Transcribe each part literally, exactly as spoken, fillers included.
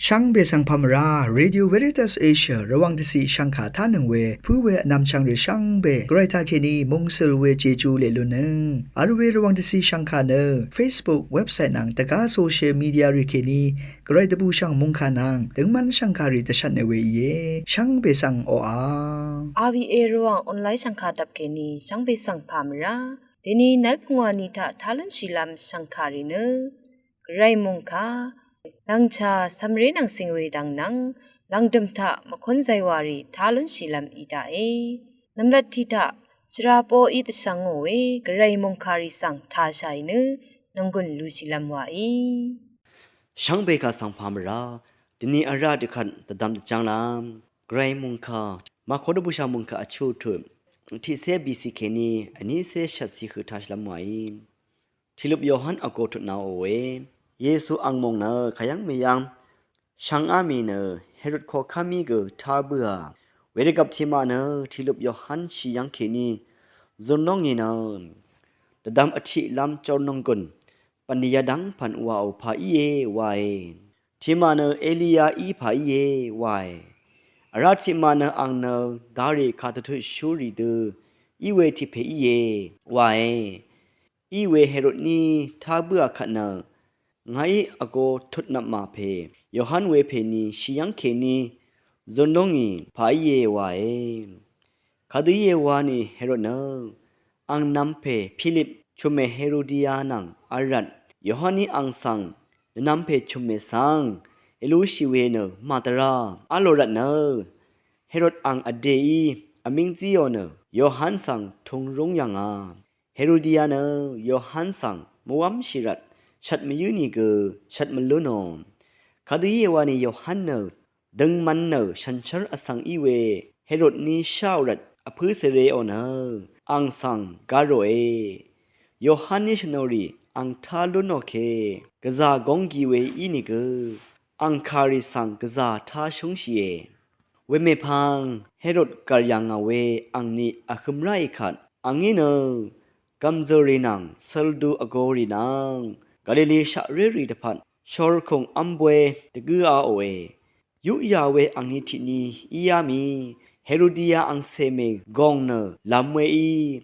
Shvngbe svng pà mvrá, Radio Veritas Asia Rvwàng dvciq shvngkà tánøng we pǿ we vnvmchvng rì shvngbe gvray taqkèní mungsøl we jeju leq lunnøng vl we Rvwàng dvciq shvngkà nø Facebook, website nvng dvgá social media rì kèní gvray dvbùshv̀ng mòngkà nvng døngmv́n shv̀ngkàrì dvshvtne we íe. Shvngbe svng oqà. Rvwàng online shv̀ngkà dvp kèní shvngbe svng pà mvrá. Dèní nv́l pungwà ni taq tá lúnshìlv́m shv̀ngkàrì nø gvray mòngkà, lv̀ngchà cv̀mré nvng cìng we dvng nvng lv̀ngdø̀m taq mvkún zaywàrì tá lúnshìlv́m í daqe. Nv̀mlat tiq taq shvra poqí dvshvngò we gvray mòngkàrì svng tashàì nø nònggùn lushìlv́m wàí. Shvngbe kaq svng pà mvrá, dèní vrá dvkvt dvdvm dvjv́nglv́m gvray mòngkà, Mako dvbùshà mòngkà vchuq tut tiqcé bìcì kèní vnícé shvtcì høq tashìlv́m wàí. Tìløp Yohan vgo tutnāòe. Yesu ang mòng nø kayv́ng mèyv́ng shvngá mì nø Herod koqkv́mí gø tá bǿà. Wervgvp tiqmaq nø tìløp Yohan shì yv́ng kèní zun lóngì nø dvdvm vtiqlv́m jórnònggùn bv̀nlì yadv́ng pv̀n wàò pà íe wae. Tiqmaq nø Eliya í pà íe wae. Vrá tiqmaq nø ang nø darì kàdvtutshúrì dø í we tiq pè íe wae. Í we Herodní tá bǿà kvt nø ngàí vgo tutnvpmà pè Yohan we pèní shì yv́ng kèní zun lóngì pà íe wae. Kadø íe wa nì Herod nø ang nvmpè Pilip, chumè Herodiya nvng vl rvt Yohanní ang svng nvnvmpè chumè svng èlushì we nø màdvrá v́l lò rvt nø Herod ang vdèí vmíng zíò nø Yohan svng tūng rúng yv̀ngà. Herodiya nø Yohan svng mvwv́mshì rvt shvt mvyǿ nìgø shvt mvlúnò. Kadø íe wa nì Yohan nø døngman nø shànshér vsvng í we Herodní sháò rvt vpǿ cèreò nø ang svng gá ròe. Yohanní shvnòrì ang tá lúnò ke gvzà góng gi we í nìgø ang kàrì svng gvzà tá shúngshìe. Wemèpvng Herod gv̀r yà ngà we angni vhø̄m ráì kvt angí nø gv̀mzø̀rì nvng søldu vgōrì nvng Galili shaqrérì dvpvt shorkùng v́m bwe dvgǿaòe. Yuqyà we angni tiqni íá mì Herodiya angcè mè gòng nø lv̄m weí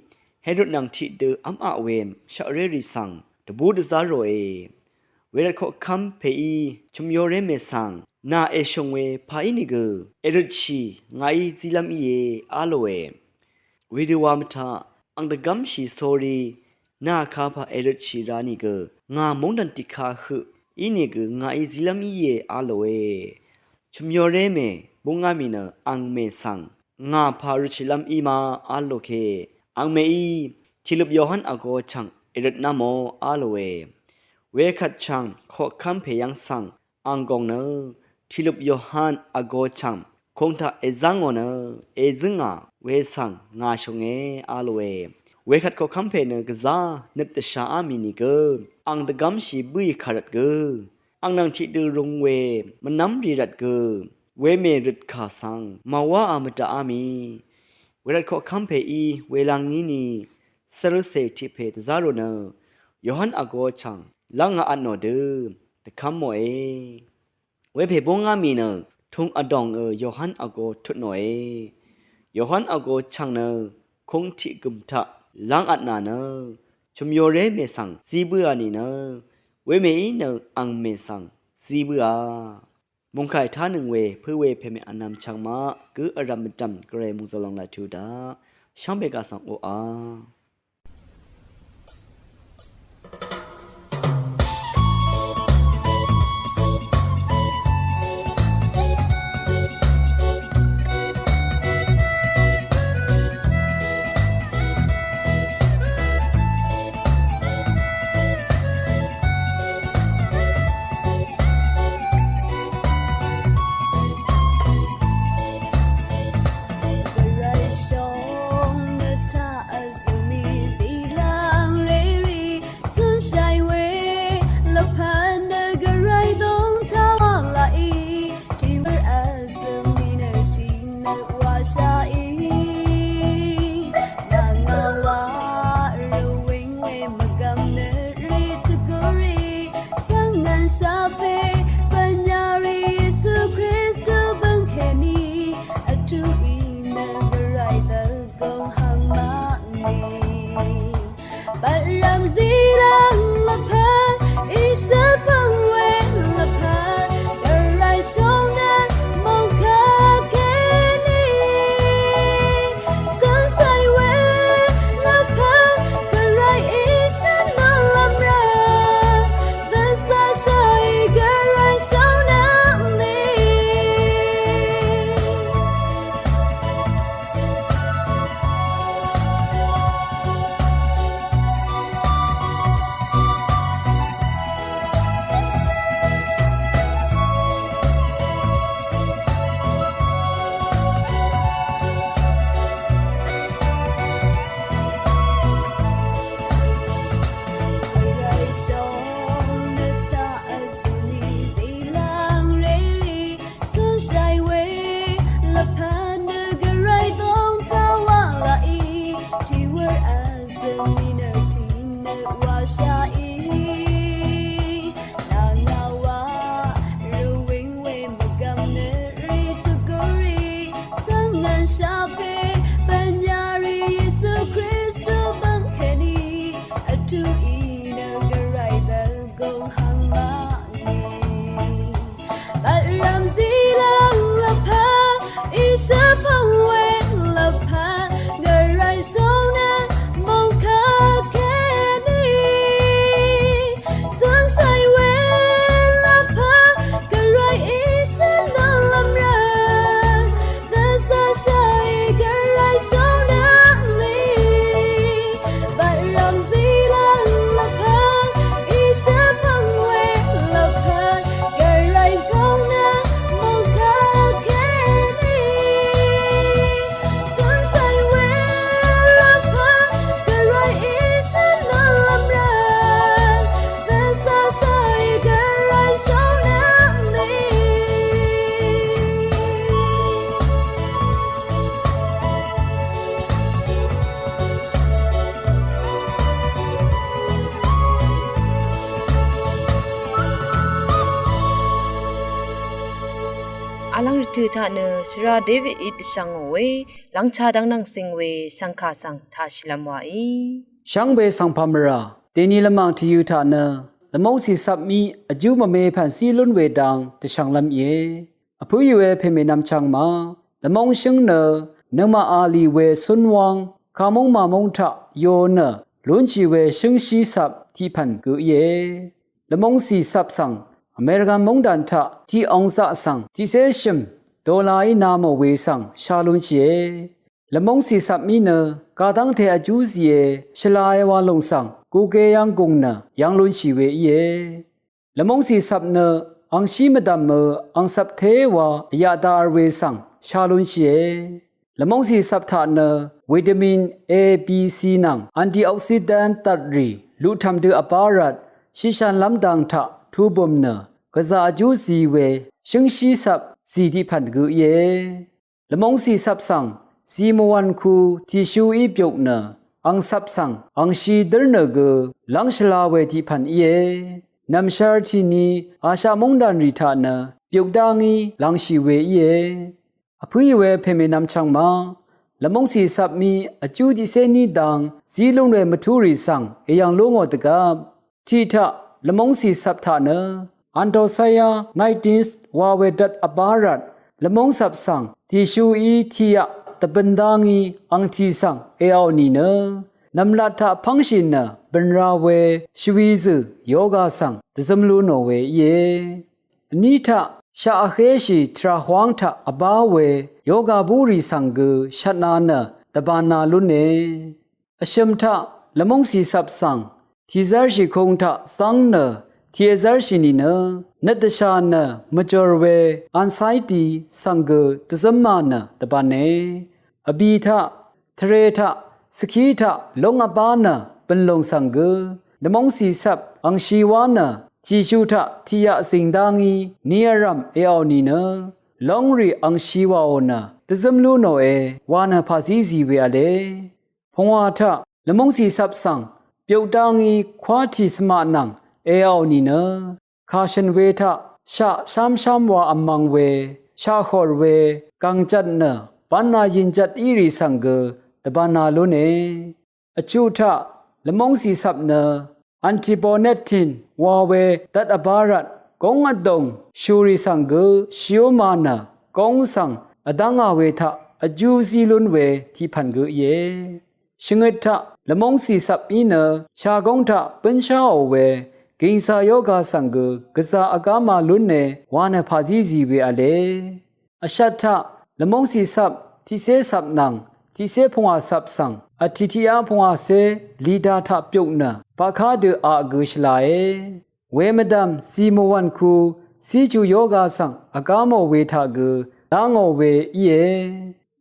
Herod nvng tiqdø v́m aq we shaqrérì svng dvbú dvzá ròe. Wervt koqkv́m pèí chø̀myoré mè svng nà èshùng we pà ínìgø èrøtshì ngàí zílv́m íe á lòe. Wedø wa mvtaq ang dvgv́mshì sórí nà kapà èrøtshì ra nìgø ngà móngdàn tiqka høq ínìgø ngàí zílv́m íe á lòe. Chø̀myoré mè búngá mì nø ang mè svng ngà pà røtshìlv́m í ma á lòke. Ang mèí tìløp Yohan vgo chv̀ng èrøtnv́mò á lòe. Wekvt chv̀ng koqkv́m pè yv́ng svng ang gòng nø tìløp Yohan vgo chv̀ng kūng taq èzv́ngò nø èzǿngà we svng ngà shùnge á lòe. Wekvt koqkv́m pè nø gvzá nøt dvshàá mì nìgø ang dvgv́mshì bǿì kàrvt gø ang nvng tiqdø rūng we mvnv́mrì rvt gø wemè røtkà svng màwáā mvdaqá mì. Wervt koqkv́m pèí welvng ngí ni svr cè tiq pè dvzá rò nø Yohan vgo chv̀ng lv́ngā vtnò dø dvkv́mòe. Wepè búngá mì nø tūng vdòngø Yohan vgo tutnòe. Yohan vgo chv̀ng nø kūng tiq gø̀m taq lv́ng vtnà nø chø̀myoré mè svng zí bǿà nìnø wemèí nø ang mè svng zí bǿà. Mòngkàì tánøng we pǿ we pèmè vnvm chvng maq gǿ vrv̀m mvdv̀m gvray mòngzø̀l lòng laq tuq daq shvngbe kaq svng oqà. Lv́ng rvtø̀ taq nø shvra Davidí dvshvngò we lv́ngchá dv́ng nvng cing we shv̀ngkà svng taq shìlv́m wàí. Shvngbe svng pàmvrà dèni lvmàng tvyø̄ taq nø lvmóng cìcvpmí vjú mvme pv̀n zí lún we dang dvshvnglv́m íe. Vpǿì we pèmènvm chvngma lvmóng shǿng nø nøngmaq a lì we cúnwáng kàmúng màmúng taq yo nø lúnshì we shǿngshí cvp tiq pv̀n gø íe. Lvmóng cìcvp svng Amerikan móngdàn taq tiq ong zaq svng tiqcé shø̀m dolaí na mò we svng shá lúnshìe. Lvmóng cìcvpmí nø kadv́ngte vjú zìe shvlae wa lòng svng gugeyv́ng gùng nø yv́ng lúnshì we íe. Lvmóng cìcvp nø angshí mvdv̀mø angcvp téwa vyaq daq vl we svng shá lúnshìe. Lvmóng cìcvp taq nø vitamin A, B, C nvng antioxidant dvtrì luqtv̀m dø vbá rvt shishv̄nlv́m dang taq tubø̀m nø gvzà vjú zi we shǿngshí cvp zì tiq pv̀n gø íe. Lvmóng cìcvp svng zi mvwv̀nku tìshuí byuk nø angcvp svng angshi dǿr nø gø lv́ng shvla we tiq pv̀n íe. Nv̀mshvr tìni Asha móngdàn rì taq nø byuk dá ngí lv̄ngshì we íe. Vpǿì we pèmènvm chvngma lvmóng cìcvpmí vjú tiqcé ní dang zí lún we mvtúrì svng èyv̀ng lú ngò dvgvp tiq taq lvmóng cìcvp taq nø antosaya nitis wa we dvt vbá rvt lvmóng cvp svng tìshuí tiqyaq dvbøn dá ngí angtì svng èaò nìnø nv̀mlat taq pv́ngshì nø bø̀nra we shvwi zø̀ yoga svng dvzǿm lú nò we íe. Vní taq shaq vhéshì tvrà hwáng taq vbá we yoga búrì svng gø shvtna nø dvbana lúne. Vshø̀m taq lvmóng cìcvp svng tìzv́rshì kung taq zv́ng nø tìvzv́rshì nìnø nøt dvshà nø mvjòr we anxiety svng gø dvzǿma nø dvbane. Vbì taq tvre taq svkí taq lóng vbá nø bø̀nlùng svng gø lvmóng cìcvp angshi wá nø tìshu taq tiqyaq zìng dá ngí ni vrv̀m èaò nìnø lóngrì angshi wàò nø dvzǿm lú nòe wa nø pàzí zì we v̄le. Pungwà taq lvmóng cìcvp svng byuk dá ngí kwátì svmaq nvng èaò nìnø kàshø̀n we taq shaq shámshám wa vmvng we shaqhòr we gàngjvt nø bv́na yìnjvt írì svng gø dvbana lúne. Vchuq taq lvmóng cìcvp nø antiponetin wa we dvt vbá rvt góng vdòng shùrì svng gø shìúma nø góng svng vdv́ngà we taq vjú zí lún we tiq pv̀n gø íe. Shvngøt taq lvmóng cìcvp í nø shagóng taq bǿnsháò we gìngsa yoga svng gø gvzà vgáma lúne wa nø pàzí zì we v̄le. Vshvt taq lvmóng cìcvp tiqcé cvp nvng tiqcé pungwà cvp svng vtì tiqyá pungwàcé lìda taq byuk nø baqká dø aq gø shvlae. Wemvdv̀m zì mvwv̀nku cíchu yoga svng vgámò we taq gø dángò we íe.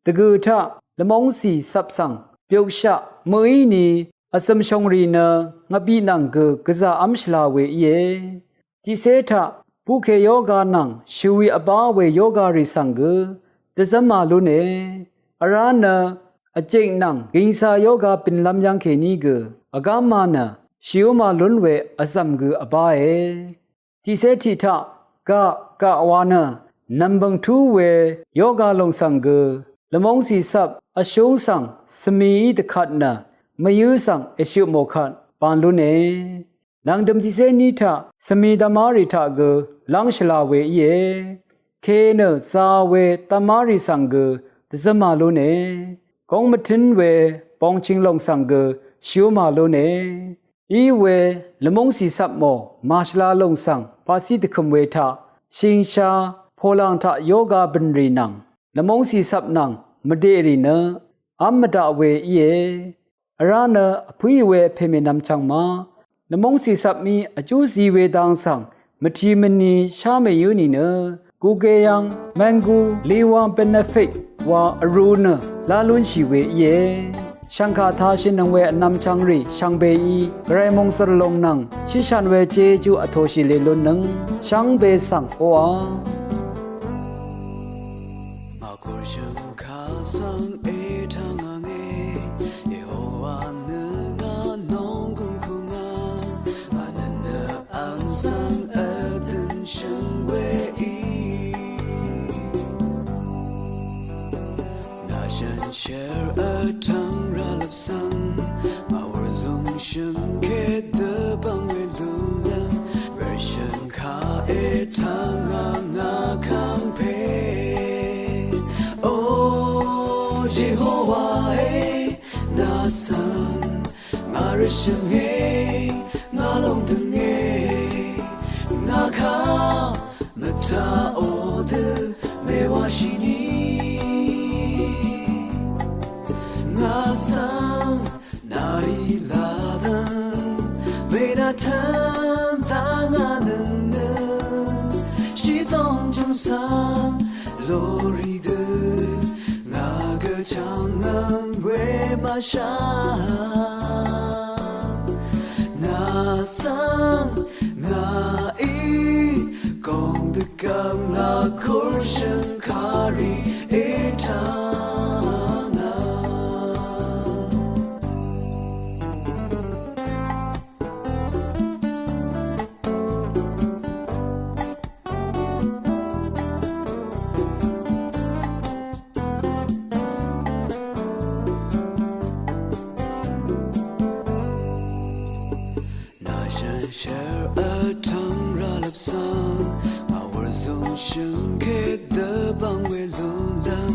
Dvgø̀ taq lvmóng cìcvp svng byukshaq mø̀íni vzø̀mshòngrì nø ngvbi nvng gø gvzà v́m shvla we íe. Tiqcé taq buqke yoga nvng shø̀wi vbá we yogarì svng gø dvzv́ma lúne. Vrá nø vjik nvng gìngsa yoga bø̀nlv́m yv́ng kèní gø vgáma nø shìúma lún we vzv̀m gø vbáe. Tiqcé tiq taq gaq gaq wa nø nv̀mbø̀ng tú we yoga lòng svng gø lvmóng cìcvp vshúng svng svmií dvkvt nø mvyǿ svng èshøpmò kvt ban lúne. Nv̀ngdø̀m tiqcé ní taq svmi dvmárì taq gø lv́ng shvla we íe. Ke nø za we dvmárì svng gø dvzǿma lúne. Góng mvtǿn we bongching lòng svng gø shìúma lúne. Í we lvmóng cìcvp mò màshvla lòng svng paqcí dvkø̀m we taq shìngsha polàng taq yoga bø̀nrì nvng lvmóng cìcvp nvng mvdeqrì nø v́m mvdaq we íe. Vrá nø vpǿì we pèmènvm chv̀ngma lvmóng cìcvpmí vjú zi we dang svng mvti mvni shá mèyǿ nìnø gugeyv́ng mvngu liwang benefit wa vrū nø lá lúnshì we íe. Shv̀ngkà tāshìnøng we vnvm chvngrì shvngbeí gvray mòngsø̀r lòng nvng shíshàn we jejú vtoshì lèlunnøng shvngbe svng oqà. Shø̀ngē, ngà lòng dø̀ngē, ngà kaq mvtaqò dø mèwāshìni. Ngà svng nàí lvdø̀ng, mènàtø̀n dvngà nø̀ngnø, shìdòng jø̀ng svng lorì dø, ngà gø chv̀ngnøng we mvshà. Ngà svng ngàí gòng dvgvp ngà kūr shø̀ng kàrì ètà ngà. Nà shànshér vtvng rvlvp svng, ngà wūr zūng shø̀ngkèk dvbvng we lúnlv́m,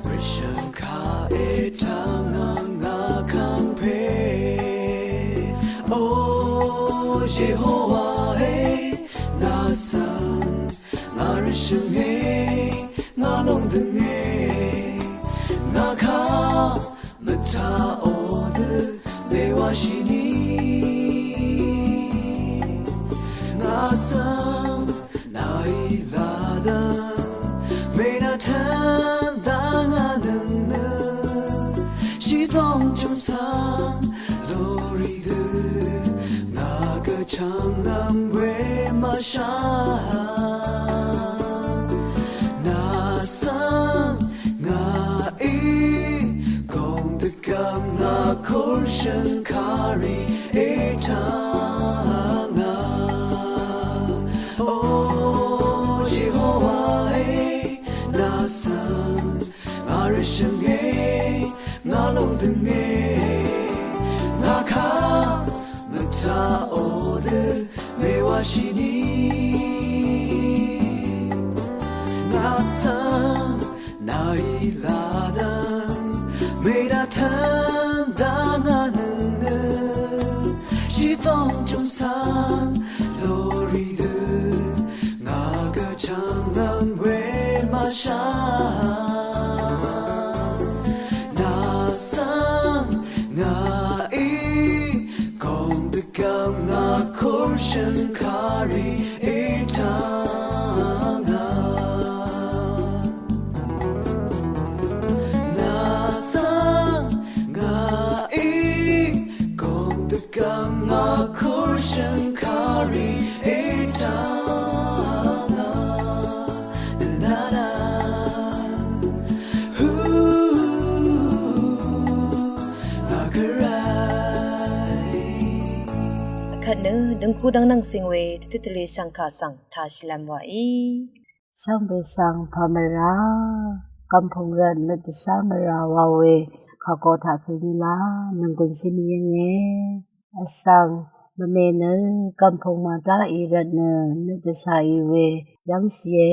rvshø̀ng kaq ètà ngà ngà kv̀ng pè. O Yehowa è, nà svng ngà rvshø̀ngē, ngà lòng dø̀ngē, ngà kaq mvtaqò dø mèwāshìni. Ngà svng nàí lvdø̀ng, mènàtø̀n dvngà nø̀ngnø, shìdòng jø̀ng svng lorì dø, ngà gø chv̀ngnøng we mvshà. Nà svng ngàí gòng dvgvp ngà kūr shø̀ng kàrì ètà ngà. O Yehowa è, nà svng ngà rvshø̀ngē, ngà lòng dø̀ngē, ngà kaq mvtaqò dø mèwāshìni. Ngà svng nàí lvdø̀ng, mènàtø̀n dvngà nø̀ngnø, shìdòng jø̀ng svng lorì dø, ngà gø chv̀ngnøng we mvshà. Nà svng ngàí gòng dvgvp ngà kūr shø̀ng kàrì ètà ngà. Nà svng ngàí gòng dvgvp ngà kūr shø̀ng kàrì ètà ngà. Nà nà. Hu. Ngà gvray. Vkvt nø døngku dvngnvng sing we dvtøt tvlì shv̀ngkà svng tashìlvm wàí. Shvngbe svng pà mvrá, kv̀mpùng rvt nøt dvshá mvrá wa we, kàgo taq kèní la, nònggùn shí mvyǿnge. Vsvng, mvme nø, kv̀mpùng màtá í rvt nø, nøt dvshá í we, yv́ngshìe.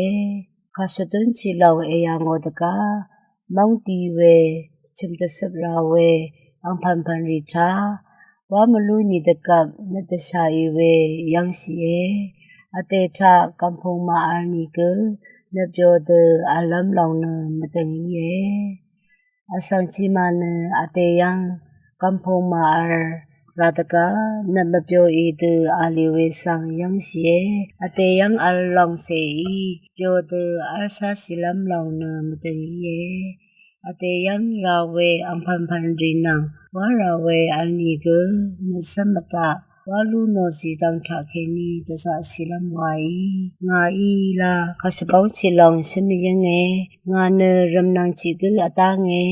Kàshvdún shìlòng èyà ngò dvgá, móng di we, chø̀m dvcøp ra we, angpv̀npv̀n rì taq, wá mvlú nì dvgvp nøt dvshà í we yv́ngshìe. Vdè taq kv̀mpùng màvl nìgø nøt byo dø vllv́m lòng nø mvdø̀ng íe. Vsvng tiqmaq nø vdè yv́ng kv̀mpùng màvl ra dvgvp nøt mvbyoì dø vlì we svng yv́ngshìe. Vdè yv́ng vl lòng cèí byo dø v́lshá shìlv́m lòng nø mvdø̀ng íe. Vdè yv́ng ra we angpv̀npv̀n rì nvng wá ra we vl nìgø nøt cv́m mvdaq wá lú nò zìdvng taqkèní dvzaqshìlv́m waí. Ngàí la kàshvbóng tiq lòng shǿn mvyǿnge. Ngà nø rv̀mnvng tiq gǿ vdánge.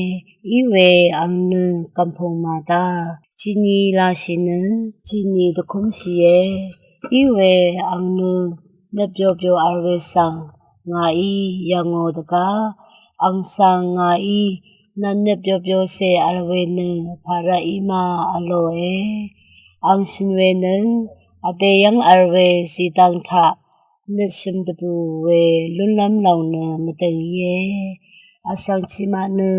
Í we ang nø kv̀mpùng màdá tiqni lashì nø tiqni dvkúmshìe. Í we ang nø nøt byobyo vl we svng ngàí yv̀ngò dvgá, ang svng ngàí nv̀nnøt byobyo cè vl we nø pàrvt í ma vlòe. Ang shø̀n we nø vdè yv́ng vl we zìdvng taq nøt shø̀m dvbù we lúnlv́m lòng nø mvdø̀ng íe. Vsvng tiqmaq nø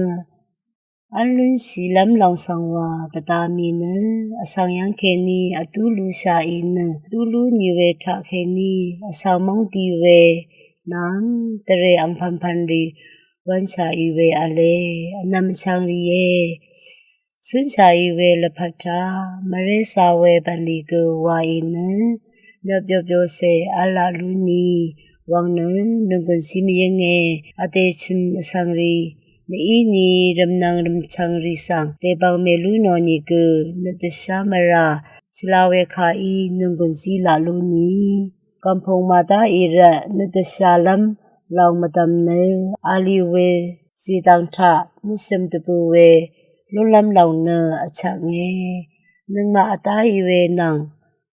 V́l lúnshìlv́m lòng svng wa dvda mì nø, vsvng yv́ng kèní vdú lúshàì nø, vdú lú nì we taq kèní vsvng móng di we nvng dvrè angpv̀npv̀n rì wv̄nshàì we v̄le. Vnvm vchvng rìe, cúnshàì we lvpat taq mvré za we bv̀nlì gø waì nø, nø byobyo cè v̄l laq lú nì wvng nø, nònggùn zí mvyǿnge. Vdè chø̀m vsvng rì nø í nì rv̀mnvng rv̀mchvng rì svng dèbvng mèlú nò nìgø, nø dvshá mvrà shvla we kàí nònggùn zí laq lú nì. Gv̀mpùng màdá ì rvt nø dvshàlv́m lòng mvdv̀m nø, a lì we zìdv̀ng taq nø shø̀m dvbù we lúnlv́m lòng nø vchvknge. Nøngmaq vdá ì we nvng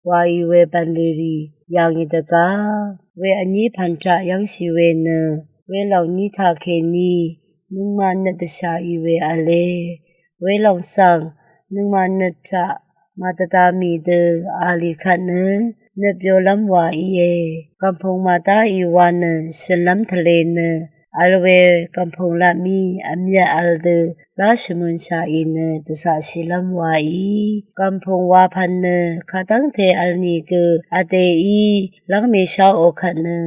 wa ì we bv̀nlì rì yà ngì dvgá, we vní pv̀n taq yv́ngshì we nø, welòng ní taq kèní nøngmaq nøt dvshà ì we v̄le. Welòng svng nøngmaq nøt taq màdvda mì dø a lì kvt nø, nøt byolv́m wa íe. Gv̀mpùng màdá ì wa nø shø̀nlv́m tvlē nø, vl we gv̀mpùng laq mí vmyvt vl dø lá shvmønshà ì nø dvzaqshìlv́m wa í. Gv̀mpùng wa pv̀n nø kadv́ngte vl nìgø vdèí lv́ng mèsháò kvt nø,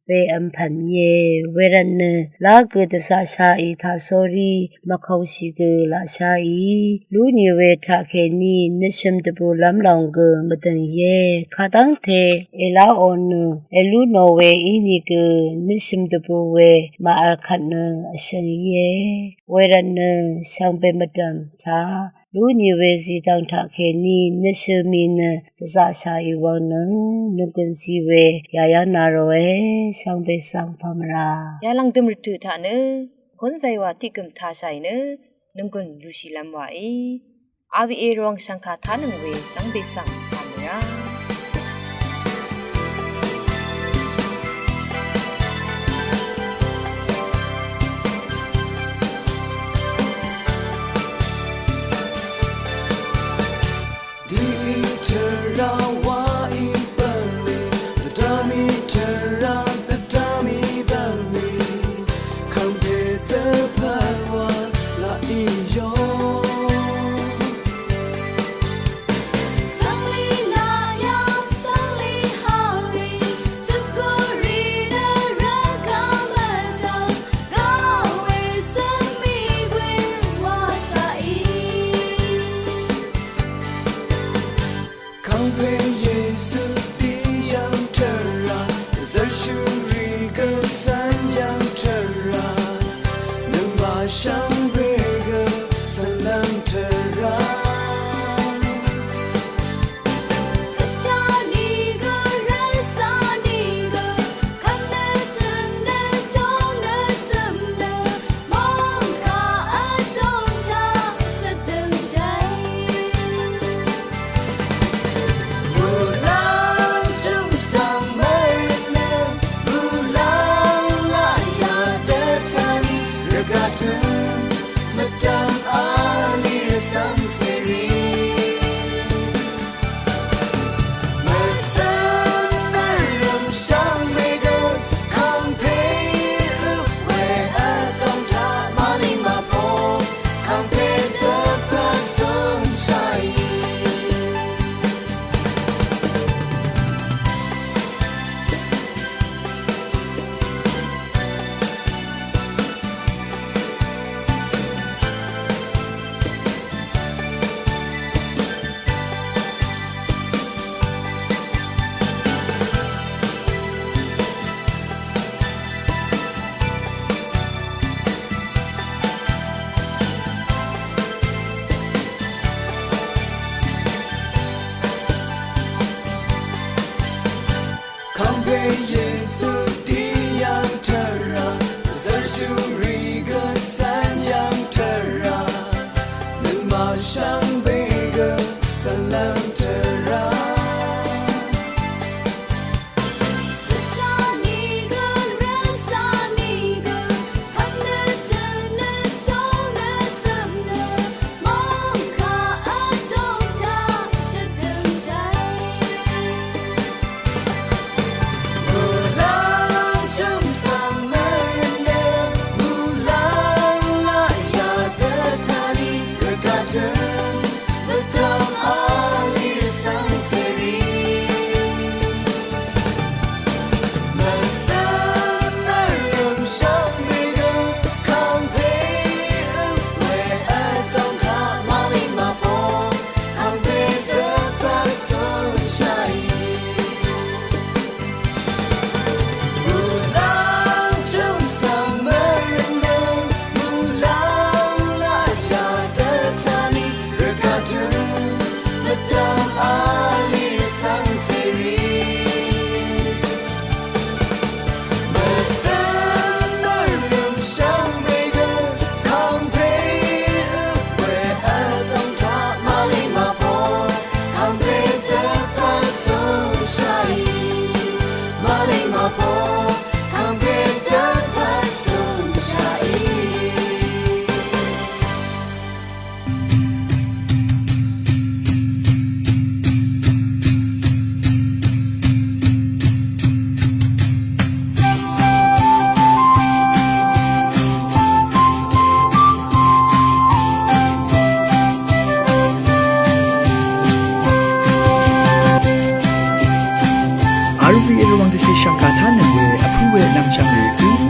we vm pv̀n íe. Wervt nø lá gø dvzaqshà ì taq sórí mvkongshì gø laqshá ì, lú nì we taq kèní nøt shø̀m dvbùlv́m lòng gø mvdø̀ng íe. Kadv́ngte èláò nø èlú nò we í nìgø, nøt shø̀m dvbù we màvl kvt nø vshø̀ng íe. Wervt nø shvngbe mvdv̀m taq lú nì we zìdv̀ng taq kèní nøt shø̀m ì nø dvzaqshà ì wvng nø, nònggùn zí we yà yv́ng na ròe. Shvngbe svng pà mvrà yalv̀ng dø̀m rvtø̀ taq nø, kún zaywà tiq gø̀m tashà ì nø, nònggùn lúshìlv́m wa í. A V A Rvwàng shv̀ngkà tánøng we shvngbe svng pà mvrà.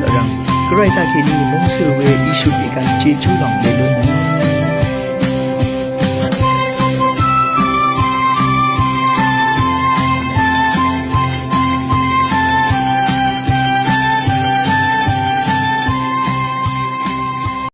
Vrv̀ng Gvray taqkèní mungsøl we Yesu tiqkvt jejú lòng lelúnø